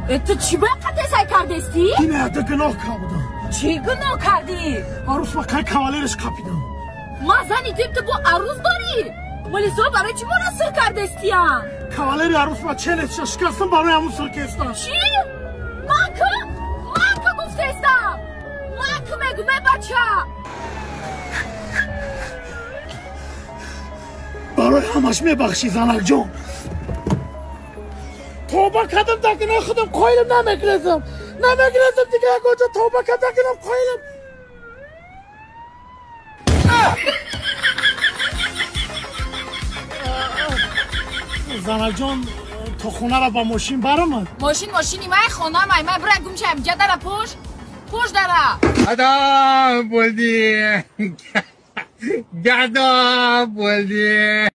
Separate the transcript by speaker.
Speaker 1: Ту чӣ ба қатесай кардестӣ?
Speaker 2: Инаята гуноҳ кардам.
Speaker 1: Чӣ гуноҳ кардӣ?
Speaker 2: Арӯс ма кай кавалераш қапидам.
Speaker 1: Ма зани тим, ту бо арӯс дорӣ? Мулисо, барои чӣ мора сир кардестия?
Speaker 2: Кавалери арӯс ма челесша шикастам, барои ҳамун сир кестам.
Speaker 1: Чӣ? Ман ку? Ман ку гуфтестам? Ман ку мегум, э бача?
Speaker 2: Барои ҳамаш мебахшӣ, занакҷон. Тавба кардам, дар гуноҳи худам қоилам, намегирезам, намегирезам дига ягонҷо. Тавба кардам, дар гуноҳам қоилам. Занакҷон, то хонаро ба мошин барамад?
Speaker 1: Мошин мошини май, хона май, май. Бира гумша ҷа, дара пуш, пуш дара.
Speaker 3: Адам булди. Гадо булди.